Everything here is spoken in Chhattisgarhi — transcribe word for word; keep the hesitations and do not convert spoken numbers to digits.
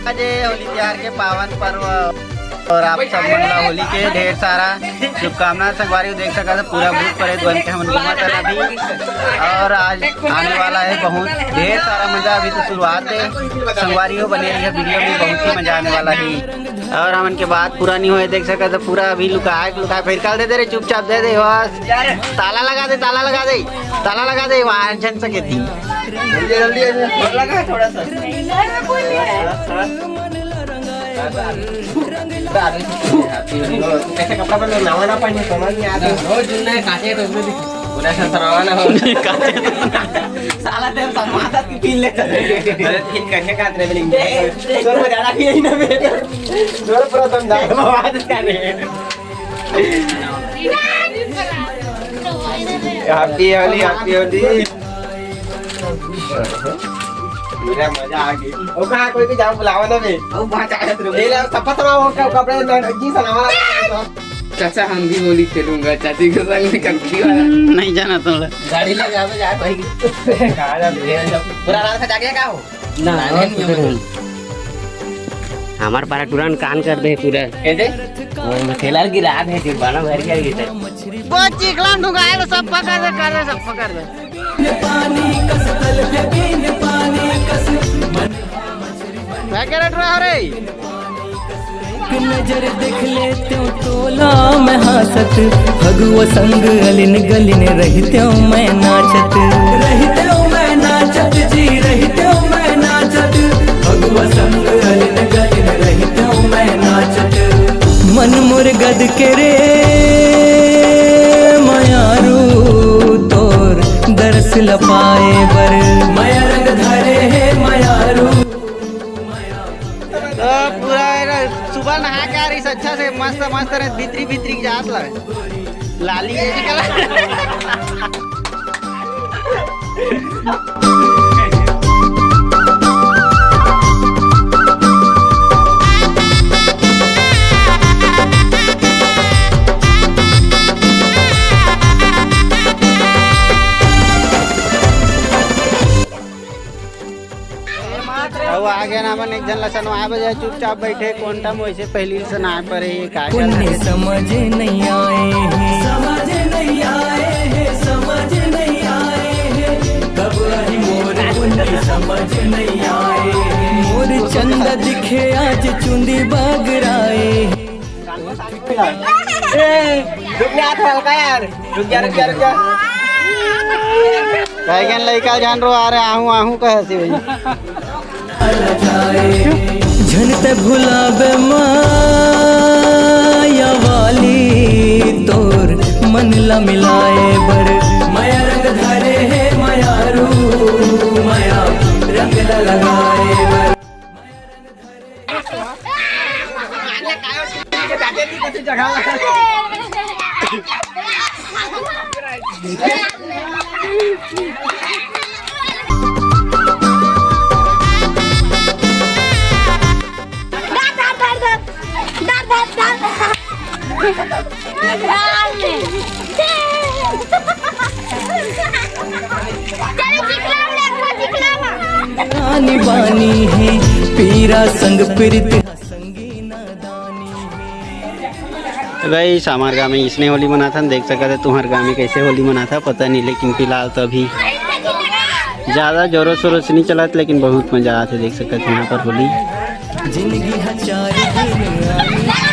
आज ये होली तिहार के पावन पर्व और आप सब मन ला होली के ढेर सारा शुभकामना। संगवारी हो, देख सकत हो, पूरा भूत प्रेत बन के हमन घूमत हन अभी। और आज आने वाला है बहुत ढेर सारा मजा, अभी तो शुरुआत है। संगवारी हो, बने रहिए वीडियो में, बहुत ही मजा आने वाला है। और हमन के बात पूरा नहीं होए, देख सकत हो, पूरा अभी लुकाए लुकाए, फिर काल दे दे रे, चुपचाप दे दे बस। ताला लगा दे, ताला लगा दे, ताला लगा दे, वहाँ झन सके थी। जल्दी, जल्दी, जल्दी। लगा थोड़ा सा। कैसे कपड़ा पहन, नवा ना पहने, समझ नहीं आता। रोज जुन्ना है, काटे तो उसमें भी। पूरा सा सरवाना हो। काटे तो। साला तेरे साथ माता की पीन ले चले। अरे, फिर कैसे काट रहे, लेकिन जोर में ज्यादा भी यही ना मेरे। जोर पूरा दमदार आवाज का नहीं। Happy Holi, Happy Holi। पूरा मजा आ गई। ओ, कहाँ कोई भी जाओ, बुलावा ना बे। ओ, वहाँ चाहे तो ए, ला, सब पसरा हो, क्या कपड़े ना, जी सलावा। चाचा, हम भी होली खेलूंगा चाची के संग में, कबड्डी वाला। हम्म, नहीं जाना तुम लोग। गाड़ी ले जावे जा भाई। कहाँ जा बे? पूरा रात का जागे का हो? ना, नहीं, नहीं, नहीं। हमार पारा टूरा कान कर दे पूरा। कैसे? वो खेला गिरा दे, जुर्माना भर गया ये तो। वो चिखला में ढुकाए तो सब पकड़ दे, कर दे, सब पकड़ दे। क्या कह रहा टूरा रे? एक नजर देख लेते हो टोला में हासत, फगुआ संग अलिन गलिन रहते हो मैं नाचत। रहते हो मैं नाचत जी, रहते हो मैं नाचत, फगुआ संग अलिन गलिन रहते हो मैं नाचत। मन मोर गद के रे मयारू, तोर दरस ल पाए बर। मया रंग धरे हे मयारू। तो पूरा है ना, सुबह नहा के आ रही अच्छा से, मस्त मस्त रहे, भीतरी भीतरी जात ला लाली ये निकला। अउ आगे ना मन एक झन ला सनवाए बजाए चुपचाप बैठे, कोन टाइम वैसे पहली सनाए पड़े, ये का पुण्य चल रहा है? समझ नहीं आए हैं, समझ नहीं आए हैं, समझ नहीं आए हैं, कब आई मोर पुण्य समझ नहीं आए हैं। मोर चंदा दिखे आज चुंदी बगराए हैं। ए, रुक जा, हाथ हल्का यार। रुक जा, रुक जा, रुक जा। बैगन लइका जान रो आ रहे, आहू, आहू कहे से भाई। झन ते भुलाबे माया वाली, तोर मन ला मिलाए बर। मया रंग धरे हे मयारू, मया रंग ला लगाए बर। रानी बानी है पीरा संग प्रीत संगी नादानी। तो गाइस, हमार गाँव में इसने होली मनाथन, देख सकत है तुम्हार गाँव में कैसे होली मनाथा पता नहीं, लेकिन फिलहाल तो अभी ज़्यादा जोरों शोरों से नहीं चलत, लेकिन बहुत मज़ा आथे, देख सकत है यहाँ पर होली। जिंदगी हचार दिन आई।